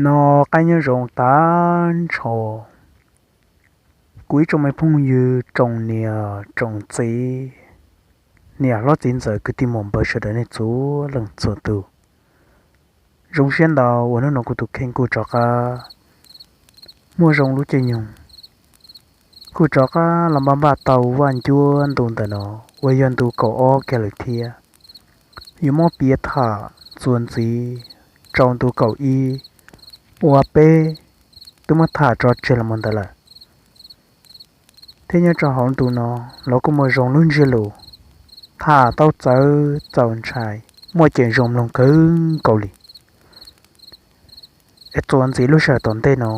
No, qab nyob zoo tag nrho kuv ib tsoom me phooj ywg, tsoom niam tsoom txiv, niam hlob txiv ntxawm, kwv tij muam npawg sawv daws nej txhua leej txhua tus. Zoo siab ntau uas hnub no kuv tus kheej kuj rov qab muaj zoo lub caij nyoog, kuj rov qab los npaj npaj tau Vaj Ncuab ntu ntawm no uas yog ntu kaum ob kiag lawm thiab. Yuav muab piav tham txuas ntxiv rau ntu kaum ib uas peb twb muab tham tso tseg los mus ntawd lawm. Thiab nyob rau hauv ntu no los kuj muaj zoo lub ntsiab lus tham tau txawv txaus ntshai, muaj ceem zoo mloog kawg nkaus li. Es txuas ntxiv lub sij hawm tom ntej no,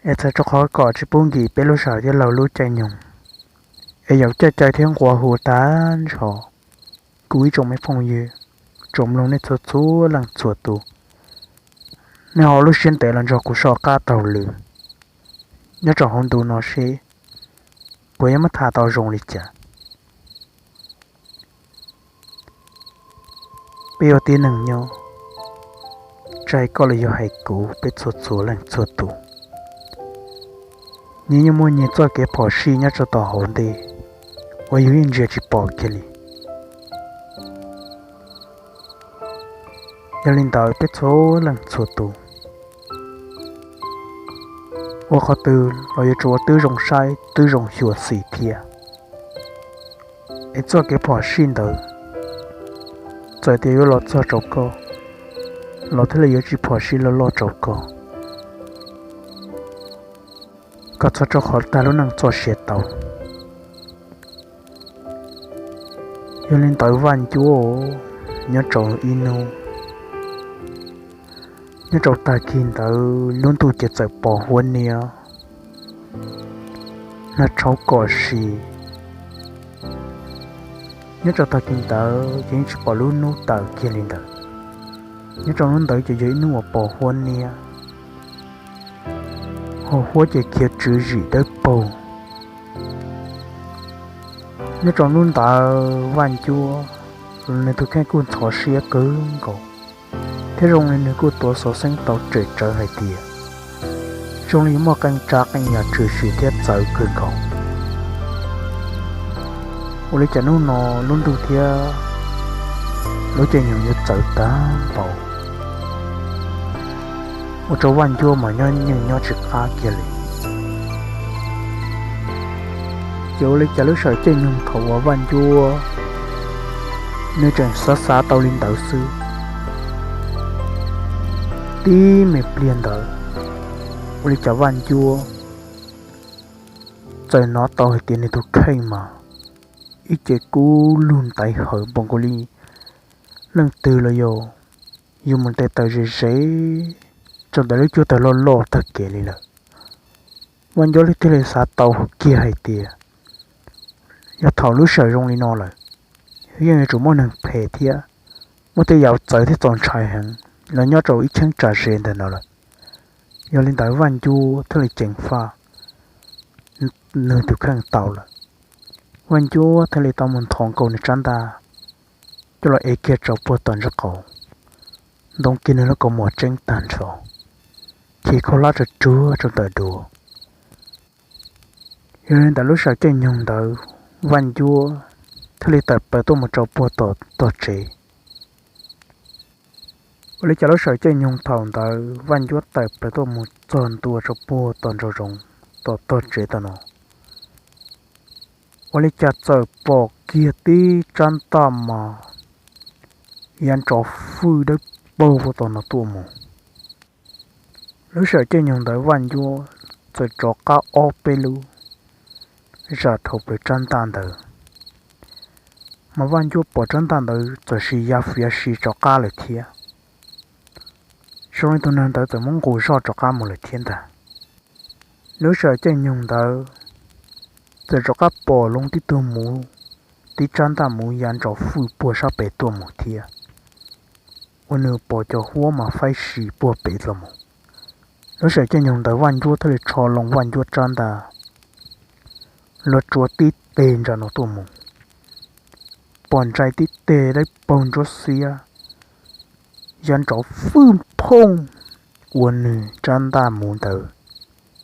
es txhawm rau qhov kom tsis pub nkim peb lub sij hawm thiab laug lub caij nyoog, es yuav coj caw thiab nqua hu tag nrho kuv ib tsoom me phooj ywg, tsoom mloog nej txhua txhua leej txhua tus, nej ho lub siab ntev los nrog kuv soj qab taug lw nyob rau hauv ntu no seb puas yuav muab tham tau zoo li cas. Peb ua tib neeg nyob, tsis hais koj los yog hais kuv, peb txhua txhua leej txhua tus, nyias yeej muaj nyias txoj kev phom sij nyob rau tom hauv ntej uas yus yeej ntsia tsis pom kiag li. Yog li ntawd peb txhua leej txhua tus ua qhov twg los yuav tsum ua twb zoo saib twb zoo xyuam xim thiab, es txoj kev phom sij ntawd txawm tias yuav los txog rau koj los thiaj li yuav tsis phom sij loj loj rau koj, kom txhob rau qhov tag lub neej txoj sia tau. Yog li ntawd Vaj Ncuab, nyob rau ib hnub, nyob rau tag kis ntawd lub ntuj ces txawm pos huab niab, nag tshauv kom si. Nyob rau tag kis ntawd ces yeej tsis pom lub hnub tawm kiag li ntawd. Nyob rau hnub ntawd ces yog ib hnub uas pos huab niab, ho huab ces khiav tswv zim dawb paug. Nyob rau hnub ntawd Vaj Ncuab, nws tus kheej kuj ntxhov siab kawg nkaus, thiab zoo li nws kuj tuav xov xeeb tau tsem tsawv hais tias zoo li yuav muaj qee tsav qee yam tshwm sim thiab txawv kawg nkaus. Ua li cas hnub no lub ntuj thiab lub caij nyoog yuav txawv tag npaum, ua rau Vaj Ncuab mas nyob yeej nyob tsis qab kiag li. Ces ua li cas lub sij hawm caij nyoog thaum uas Vaj Ncuab nws tseem xav xav tau li ntawd xwb, tib me pliag ntawd, ua li cas Vaj Ncuab txawm hnov tau hais tias nws tus kheej mas ib ce kub lug ntaiv hawv npaum nkaus li leej twg los yog yus mus nte taws ze ze rau ntawm lub cuab taws loj loj tag kev li lawm. Vaj Ncuab thiaj li xav tau hauv kiag hais tias yog thaum lub sij hawm zoo li no lawm, yeej yuav tsum muaj neeg phem thiab muaj tej yam txawv thiab txaus ntshai heev los nyob rau ib cheeb tsam ze ntawm no lawm. Yog li ntawd Vaj Ncuab thiaj li ceev faj nws tus kheej tau lawm. Vaj Ncuab thiaj li tau mus nthos nkaus nws tsab ntaj coj los ev kiag rau puag tom ntsej qaum, ntoo kiag nws lub kaus mom tseeb tag nrho, chim khaub hlab tsuag tsuag rau ntawm duav. Yog li ntawd lub sij hawm caij nyoog ntawd Vaj Ncuab thiaj li tawm plaws tuaj mus rau puag tom tog tsev. Ua li cas lub sij hawm caij nyoog thaum ntawd Vaj Ncuab tawm plaws tuaj mus txog ntua rau puag tom nraum zoov tom tog tsev tom no, ua li cas txawm pom kiag tib tsab ntaj mas yav ntsov fwj dawb paug puag tom no tuaj mus. Lub sij hawm caij nyoog ntawd Vaj Ncuab txawm rov qab ob peb lub zam dhau plaws tsab ntaj ntawd, mas Vaj Ncuab pom tsab ntaj ntawd txawm sis ya fiav si rov qab lawm thiab. Zoo li tus neeg ntawd txawm muab nqus zoj rov qab mus lawm thiab ntag. Lub sij hawm caij nyoog ntawd txawm rov qab pom loo tib tug muv, tib tsab ntaj muv yav ntsov fwj puag sab pem tuaj mus thiab, uas nws pom cov huab mas faib si puag pem los mus. Lub sij hawm caij nyoog ntawd Vaj Ncuab thiaj li rho loo Vaj Ncuab tsab ntaj los tsuav tib teg ntsa no tuaj mus, pom ntsais tib teg dawb paug ntsuab xiab yav ntsov fwj phooj ua nws tsab ntaj mus ntawd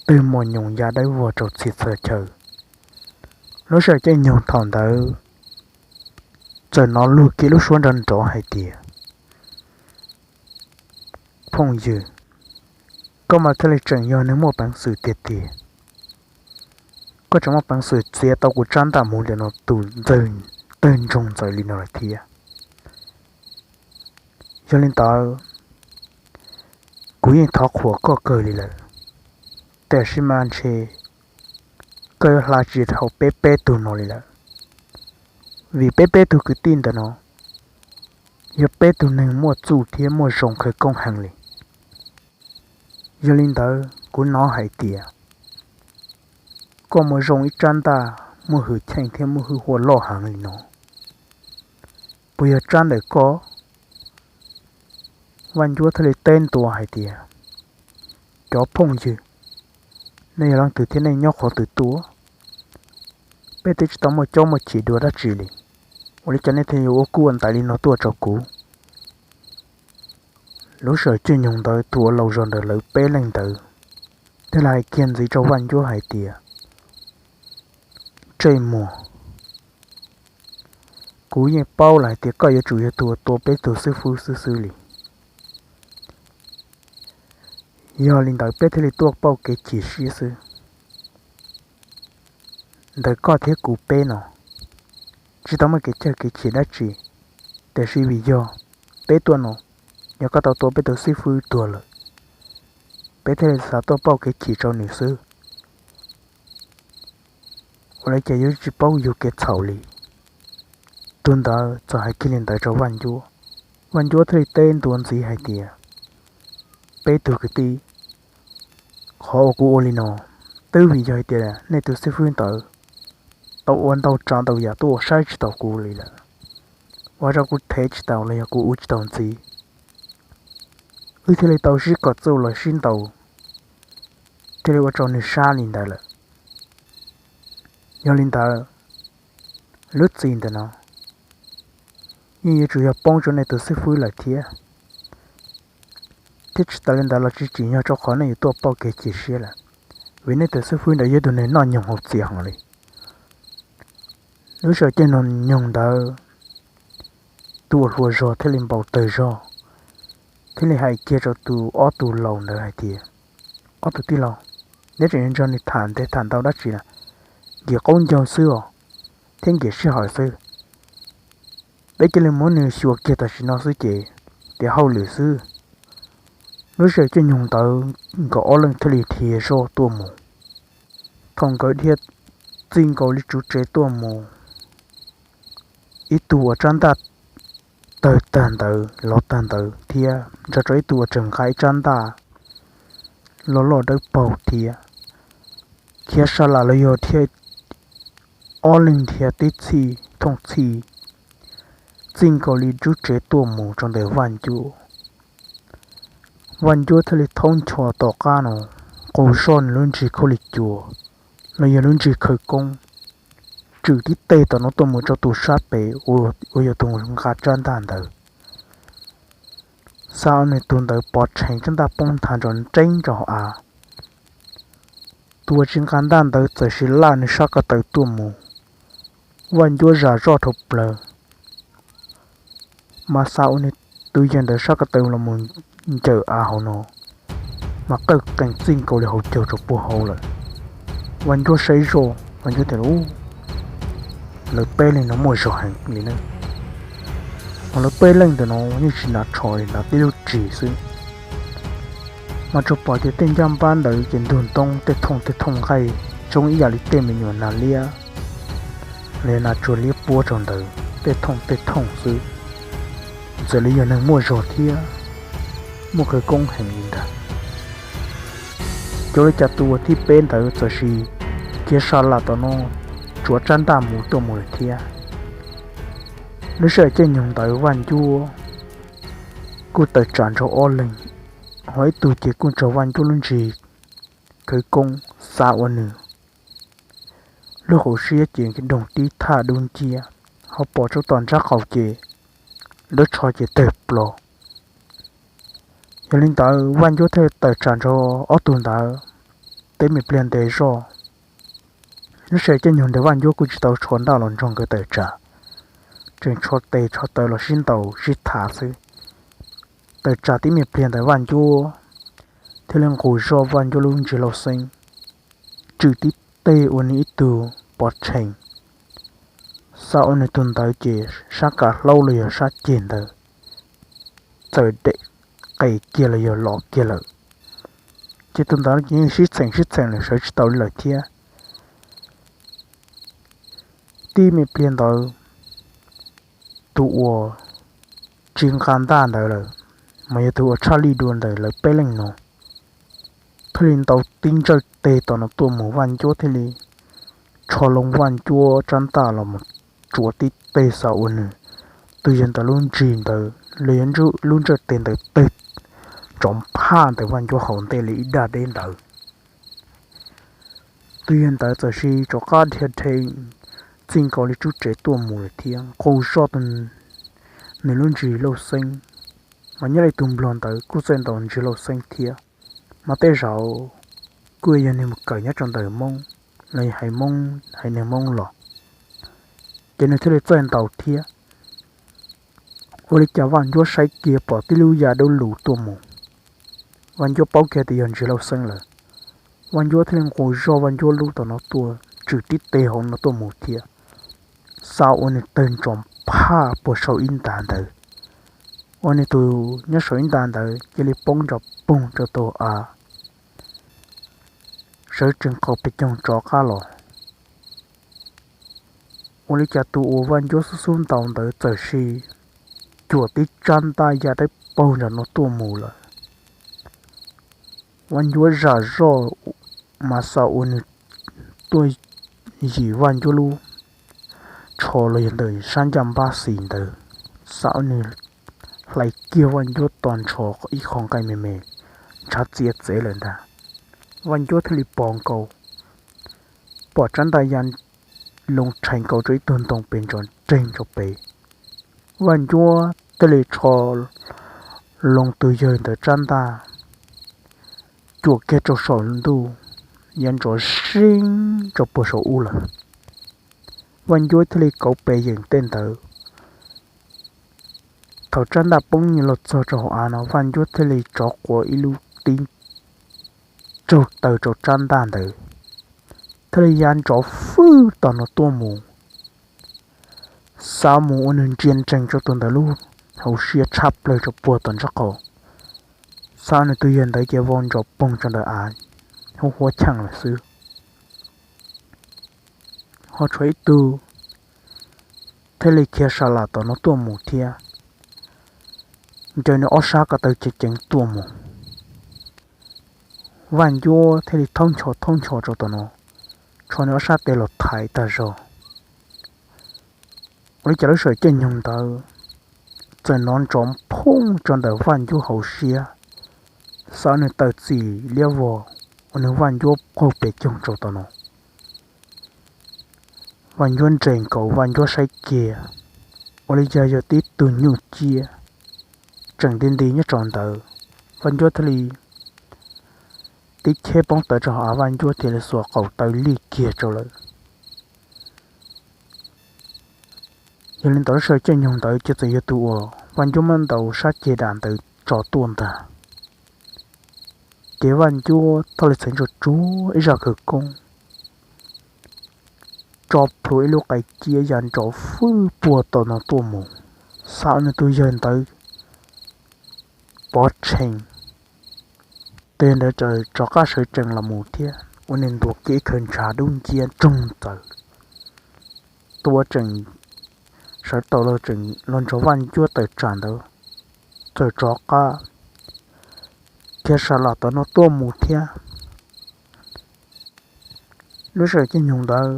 twb muaj nyoos ya dawb vog rau txhia txhia chaw. Lub sij hawm caij nyoog thaum ntawd txawm hnov luag kiag lub suab nrov nrov hais tias, phooj ywg, koj mas thiaj li tseem yog neeg muaj peev xwm tiag tiag. Koj tseem muaj peev xwm txiav tau kuv tsab ntaj mus li no tus tawg ntsoog ntxaws li no lawm thiab. Yog li ntawd, kuv yeej thov qhuas koj kawg li lawm, tiam sis mas ntshe koj yuav hla tsis dhau peb peb tug no li lawm, vim peb peb tug kwv tij ntawm no yog peb tug neeg muaj txuj thiab muaj zoo khawv koob heev li. Yog li ntawd kuv hnov hais tias koj muaj zoo ib tsab ntaj muaj hwj chim thiab muaj hwj huam loj heev li no, puas yog tsab ntawm koj? Vaj Ncuab thiaj li teb ntua hais tias, cov phooj ywg, nej yog leej twg thiab nej nyob qhov twg tuaj? Peb twb tsis tau muaj caub muaj chim dua dab tsi li, ua li cas nej thiaj yuav ua kuj ua ntais li no tuaj rau kuv? Lub sij hawm caij nyoog ntawd tus uas laus zog ntawm lawv peb leeg ntawd thiaj li hais kiag ntxiv rau Vaj Ncuab hais tias, ntsej muag, kuv yeej paub lawm hais tias koj yuav tsum yog tus uas tua peb tus xib fwb xwb xwb li. Yog li ntawd peb thiaj li tuaj pauj kev chim siab xwb. Ntawm koj thiab kuv peb no tsis tau muaj kev cawg kev chim dab tsi, tiam sis vim yog peb tuaj no, yog koj tau tua peb tus xib fwb tuag lawm, peb thiaj li xav tuaj pauj kev chim rau nws xwb. Ua li cas yuav tsis paub yug kev txhaum li. Tus ntawd txawm hais kiag li ntawd rau Vaj Ncuab, Vaj Ncuab thiaj li teb ntua ntxiv hais tias, peb tug kwv tij, qhov uas kuv ua li no twb vim yog hais tias nej tus xib fwb ntawd tau ua ntau tsav ntau yam tuaj saib tsis taus kuv li lawm, ua rau kuv thev tsis taus los yog kuv ua tsis taus ntxiv, wb thiaj li tau sib kom txuj los sib ntaus, thiaj li ua rau nws sab li ntawd lawm. Yog li ntawd, lub txim ntawm no yeej yuav tsum yog poob rau nej tus xib fwb lawm thiab. Thiab tsis tas li ntawd los tsis tsim nyog rau qhov nej yuav tuaj pauj kev chim siab lawm, vim nej tus xib fwb ntawd yog tus neeg noj nyoog haus txias heev li. Lub sij hawm caij nyoog ntawd, tus uas hluas zog thiaj li npau taws zog, thiaj li hais kiag rau tus ob tug laus ntawd hais tias, ob tug tij laug, neb tseem yuav nrog nws tham ntev tham ntau dab tsi na? Nkim qaub ncaug xwb os, thiab nkim sij hawm xwb. Peb cia li muab nws xyuas kiag tam sim no xwb ces tiav hauj lwm xwb. Lub sij hawm caij nyoog ntawd nkawd ob leeg thiaj li dhia zoj tuaj mus. Thaum nkawd dhia txij nkaus li tsuv tsev tuaj mus, ib tug uas tsab ntaj tawg tag ntawd los tag ntawd thiab nrog rau ib tug uas tseem nqa ib tsab ntaj loj loj dawb paug thiab, khiav sa lam los yog dhia, ob leeg dhia tib txhij thooj txhij txij nkaus li tsuv tsev tuaj mus rau ntawm Vaj Ncuab. Vaj Ncuab thiaj li thaub ncho tom qab no, qaug zog nws lub nrig khaub lig cua los yog lub nrig khawv koob, tswm tib teg tom no tuaj mus rau tus sab pem uas yog tus nqa tsab ntaj ntawd. Xa nws tus ntawd pov tshee tsab ntaj poob nthav nrov nreeb rau hauv av. Tus uas tsis nqa ntaj ntawd txawm sis laj nws sab ko taw tuaj mus, Vaj Ncuab zam zoj dhau plaws, mas xa ua nws tus yawg ntawd sab ko taw los mus ncawm av hauv no, mas qawj qees txij nkaus li hauv caug rau puag hauv lawm. Vaj Ncuab saib zoj, Vaj Ncuab tias, lawv peb leeg no muaj zog heev li na. Mas lawv peb leej ntawm no yeej tsis hnav tsho li, hnav tib lub ris xwb. Mas tsuas pom tias tej ncaj npab ntawd ces ntug ntoob tej thooj tej thooj nqaij zoo ib yam li tej me nyuam nas liab los yog nas tsuag liab puab rau ntawd tej thooj tej thooj xwb. Txawm li yog neeg muaj zog thiab muaj khawv koob heev li ntag. Cov li cas tus uas thib peb ntawd txawm sis khiav sa lam tom no tsuav tsab ntaj mus tuaj mus lawm thiab. Lub sij hawm caij nyoog ntawd Vaj Ncuab kuj tawm tsam nrog ob leeg, ho ib tug ces kuj nrog Vaj Ncuab lub nrig khawv koob xa ua nws lub hauv siab ces doog tib thaj dub nciab, ho pom rau tom ntsab qaum ces lub tsho ces tawg plo. Yog li ntawd Vaj Ncuab thiaj tawm tsam nrog ob tug ntawd tib me pliag ntev zog. Lub sij hawm caij nyoog ntawd Vaj Ncuab kuj tsis tau rho ntaj los nrog nkawd tawm tsam, tseem rho tes rho taw los sib ntaus sib tham xwb. Tawm tsam tib me pliag ntawd Vaj Ncuab thiaj li nqus zoj Vaj Ncuab lub ntsig lauj xeeb tswm tib teg ua nws ib tug pov tsheej. Xav ua nws tus ntawd ces sab kav hlaub los yog sab ceg ntawd txawm dam qes kiag los yog los kiag lawm. Ces tus ntawd ces yeej sib txheem sib txheem lawm sawv tsis tau li lawm thiab. Tib me pliag ntawd tus uas tsis nqa ntaj ntawd lawm, mas yog tus uas tshaj lij dua ntawm lawv peb leej no, thiaj li ntaus tib ntsawj teg tom no tuaj mus, Vaj Ncuab thiaj li rho loo Vaj Ncuab tsab ntaj los mus tsuav tib teg xav ua nws tus yawg ntawd lub ntsig ntawd los yog lub ntsawj teg ntawd tawg tsov phaj ntawm Vaj Ncuab hauv ntej li ib daj deb ntawd. Tus yawg ntawd txawm sis rov qab dhia rhe txij nkaus li tsub tsev tuaj mus lawm thiab nqus zoj nws lub ntsig lauj xeeb. Mas nyob li tus nplog ntawd kuj txawj ntaus ntsig lauj xeeb thiab, mas tej zaum kuj yog nws mus kawm nyob rau ntawm Hmoob los hais Hmoob haiv neeg Hmoob los, ces nws thiaj li txawj ntaus thiab. Ua li cas Vaj Ncuab saib kiag pom tib lub ya dub lug tuaj mus, Vaj Ncuab paub kiag tias yog ntsig lauj xeeb lawm. Vaj Ncuab thiaj li nqus zoj Vaj Ncuab lub tom no tuaj tswm tib teg hauv no tuaj mus thiab, xav ua nws tawg ntsoov phaj puag saum ib nta ntawd, ua nws tus nyob saum ib nta ntawd cia li poob nrov poog rau tau av, sawv tsees qaug pes coog rov qab los. Ua li cas tus uas Vaj Ncuab xub xub ntaus ntawd txawm sis cuam tib tsab ntaj ya dawb paug nram no tuaj mus lawm. Vaj Ncuab zam zoj mas xav ua nws tuaj yim Vaj Ncuab lub tsho los yog ntawm sab ncaj npab xis ntawd, xav ua nws hlais kiag Vaj Ncuab tos ntsho ib qho nqaij me me ntshav txiav txev lawm ntag. Vaj Ncuab thiaj li pos nkaus, pom tsab ntaj ya loo rhais nkaus rau ib tug ntoo pes ntsos nreeg rau pem. Vaj Ncuab thiaj li rho loo tus yawg ntawd tsab ntaj cuam kiag rau saum ntuj, ya ntsov seeb rau puag saum ub lawm. Vaj Ncuab thiaj li kauv pes yeem tej ntawd. Thaum tsab ntaj poob los txog rau hauv av no Vaj Ncuab thiaj li tsov quav ib lub tib tsaug taw rau tsab ntaj ntawd, thiaj li ya ntsov fwj tom no tuaj mus. Xav mus ua nws ntsia ntsees rau tus ntawd lub hauv siab tshaj plaws rau puag tom ntsab qaum. Xav nws tus yawg ntawd ces vau ntsov poog rau ntawm av, huab huab cheej lawm xwb. Ho tshuav ib tug thiaj li khiav sa lam tom no tuaj mus thiab, ncaws nws ob sab ko taw ceev ceev tuaj mus. Vaj Ncuab thiaj li thaub nchos thaub nchos rau tom no, tsho nws ob sab tes los thaiv tag zog. Ua li cas lub sij hawm caij nyoog ntawd txawm hnov ntsov phooj rau ntawm Vaj Ncuab hauv siab, xav nws tawm txim liab vog, ua nws Vaj Ncuab qaug pes coog rau tom no. Vaj Ncuab nres nkaus Vaj Ncuab saib kiag, ua li cas yog tib tug nyuj ciab tseem nti nti nyob rau ntawd. Vaj Ncuab thiaj li tib cheb poob tawv rau hauv av, Vaj Ncuab thiaj li xuas qaum taw lij kiag rau lawm. Yog li ntawd lub sij hawm caij nyoog ntawd ces txawm yog tus uas Vaj Ncuab muab ntaus sab ceg dam ntawd tso tuaj ntag. Ces Vaj Ncuab thiaj li txheev tsuag tsuag ib zaj khawv koob, tso plhuav ib lub qe ciab ya ntsov fwj puag tom no tuaj mus, xav nws tus yawg ntawd pov tshee. Tus yawg ntawd rov qab sawv tsees los mus thiab ua nws ntuas kiag ib khawv ntshav dub nciab ntsoog txawm, tus uas tseem sawv tau los tseem los nrog Vaj Ncuab tawm tsam ntawd txawm rov qab khiav sa lam tom no tuaj mus thiab. Lub sij hawm caij nyoog ntawd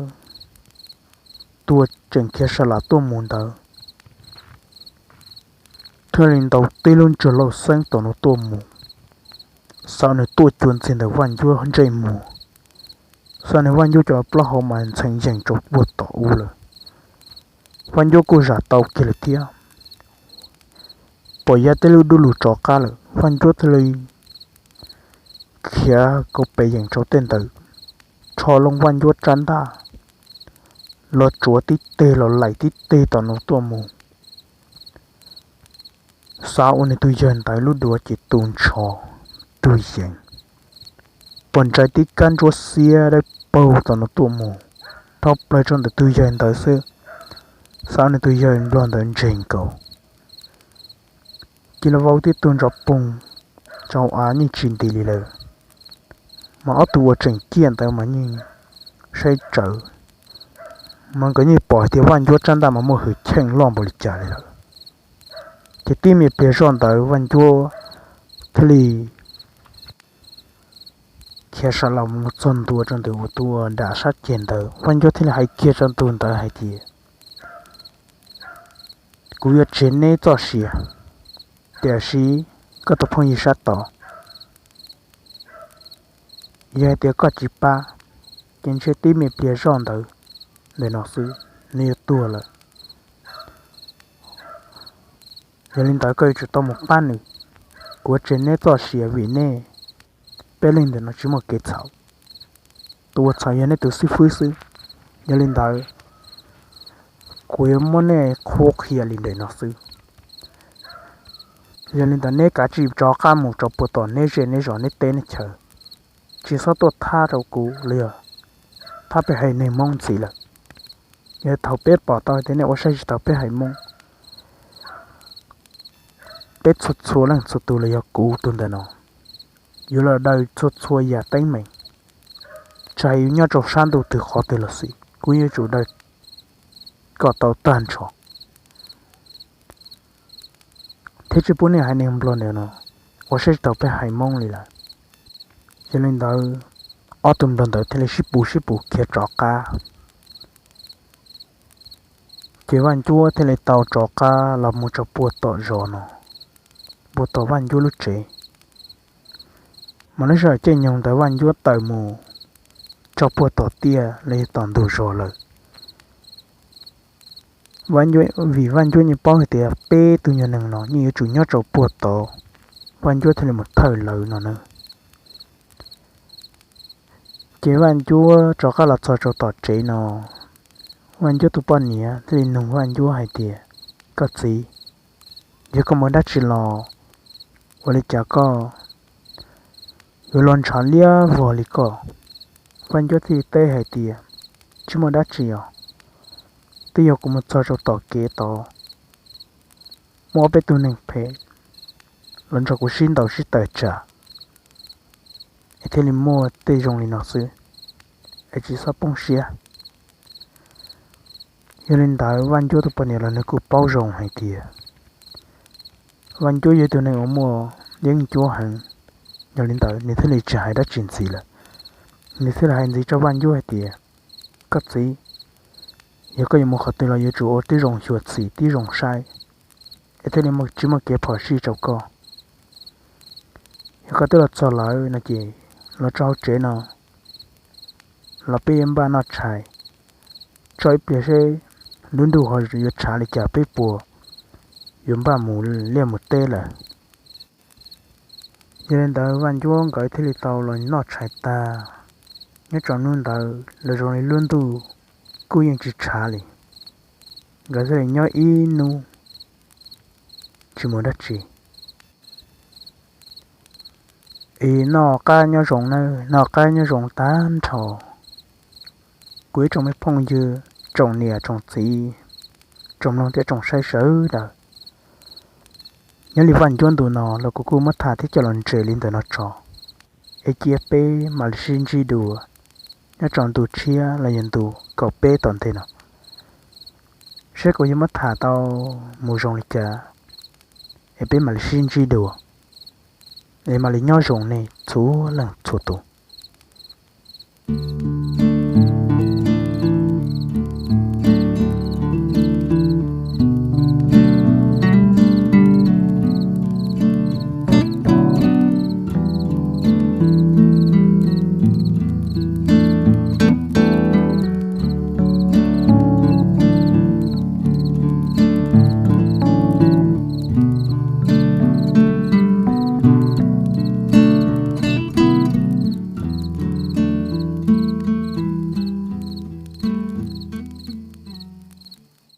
tus uas tseem khiav sa lam tuaj mus ntawd thiaj li ntaus tib lub ntsig lauj xeeb tom no tuaj mus, xav nws tuaj cuag ntxig ntawm Vaj Ncuab ntsej muag, xav nws Vaj Ncuab cov plaub hau mas ntxhee yees rau puag tom ub lawm. Vaj Ncuab kuj zam tau kiag lawm thiab, pom ya tib lub dub lug rov qab lawm, Vaj Ncuab thiaj li khiav kauv pes yeem rau tej ntawd, rho loo Vaj Ncuab tsab ntaj los tsuav tib teg los laim tib teg tom no tuaj mus. Xav ua nws tus yawg ntawd lub duav ces tu nrho tug yees, pom ntsais tib kab ntsuab xiab dawb paug tom no tuaj mus, dhau plaws rau ntawm tus yawg ntawd xwb. Xav ua nws tus yawg nplog ntawd ntseeg nkaus, cia li vau tib tug ntsos poog rau av yeej tsis nti li lawm. Mas ob tug uas tseem ciaj ntawd mas yeej saib tsawv, mas nkawd yeej pom hais tias Vaj Ncuab tsab ntaj mas muaj hwj chim loj npaum li cas li lawm. Ces tib me pliag zoj ntawd Vaj Ncuab thiaj li khiav sawv los mus txog ntua rau ntawm tus uas nram sab ceg ntawd. Vaj Ncuab thiaj li hais kiag rau tus ntawd hais tias, kuv yuav tseg neb txoj sia, tiam sis koj tus phooj ywg sab tod, yog hais tias koj tsis pab, ces ntshe tib me pliag zoj ntawd ntawm no xwb nws yuav tuag lawm. Yog li ntawd koj yuav tsum tau mus pab nws. Kuv yuav tseg neb txoj sia vim neb peb leeg ntawm no tsis muaj kev txhaum. Tus uas txhaum yog neb tus xib fwb xwb. Yog li ntawd, kuv yuav muab neb qhuab qhia li ntawm no xwb. Yog li ntawd neb kav tsij rov qab mus rau puag tom neb zej neb zos neb teb neb chaw, tsis txhob tuaj thab rau kuv los yog thab peb haiv neeg Hmoob ntxiv lawm. Yog thaum peb pom tau tias nej ua saib tsis taus peb haiv Hmoob, peb txhua txhua leej txhua tus los yog kuv tus ntawm no yuav los daws txhua txhua yam teeb meem, tsis hais yuav nyob rau sab ntuj twg qhov twg los xij, kuv yuav tsum daws kom tau tag nrho thiab tsis pub nej haiv neeg Nplog ntawm no ua saib tsis taus peb haiv Hmoob li lawm. Yog li ntawd, ob tug Nplog ntawd thiaj li sib pus sib pus khiav rov qab. Ces Vaj Ncuab thiaj li tau rov qab los mus rau puag tom zos no, puag tom Vaj Ncuab lub tsev. Mas lub sij hawm caij nyoog ntawd Vaj Ncuab tawm mus rau puag tom tiaj los yog tom ntug zos lawm. Vim Vaj Ncuab yeej paub hais tias peb tug nyuag neeg no yeej yuav tsum nyob rau puag tod, Vaj Ncuab thiaj li mus thawj lawv no na. Ces Vaj Ncuab rov qab los txog rau tom tsev no, Vaj Ncuab tus poj niam thiaj li nug Vaj Ncuab hais tias, koj txiv, yog koj mus dab tsi los, ua li cas koj yuav los ntshav liab vog li koj? Vaj Ncuab thiaj li teb hais tias, tsis muaj dab tsi os, twb yog kuv mus txog rau tom kev tod, muaj ob peb tug neeg phem los nrog kuv sib ntaus sib tawm tsam, es thiaj li muaj tej zoo li no xwb, es tsis txhob poob siab. Yog li ntawd Vaj Ncuab tus poj niam los nws kuj paub zoo hais tias Vaj Ncuab yog ib tug neeg uas muaj yeeb ncuab heev, yog li ntawd nws thiaj li tsis hais dab tsi ntxiv lawm. Nws thiaj li hais ntxiv rau Vaj Ncuab hais tias, koj txiv, yog koj yuav mus qhov twg los yuav tsum ua tib zoo xyuam xim tib zoo saib, es thiaj li tsis muaj kev phom sij rau koj. Yog koj twb los txog lawm no ces los rau hauv tsev no, los peb yuav npaj noj tshais, tso ib pliag seb lub ntuj ho yuav tshav li cas peb puas yuav npaj mus liaj mus teb lawm. Yog li ntawd Vaj Ncuab nkawd thiaj li tau los noj tshais tag. Nyob rau hnub ntawd los zoo li lub ntuj kuj yeej tsis tshav li, nkawd thiaj li nyob ib hnub tsis mus dab tsi. Es noj qab nyob zoo nawb, noj qab nyob zoo tag nrho kuv ib tsoom me phooj ywg, tsoom niam tsoom txiv, tsoom mloog thiab tsoom saib sawv daws. Nyob li Vaj Ncuab ntu no los kuv kuj muab tham thiab coj los nres li ntawm no tso, es cia peb mam li sib ntsib dua nyob rau ntu tshiab los yog ntu kaum peb tom ntej no, saib kuv yuav muab tham tau mus zoo li cas, es peb mam li sib ntsib dua, es mam li nyob zoo nej txhua leej txhua tus.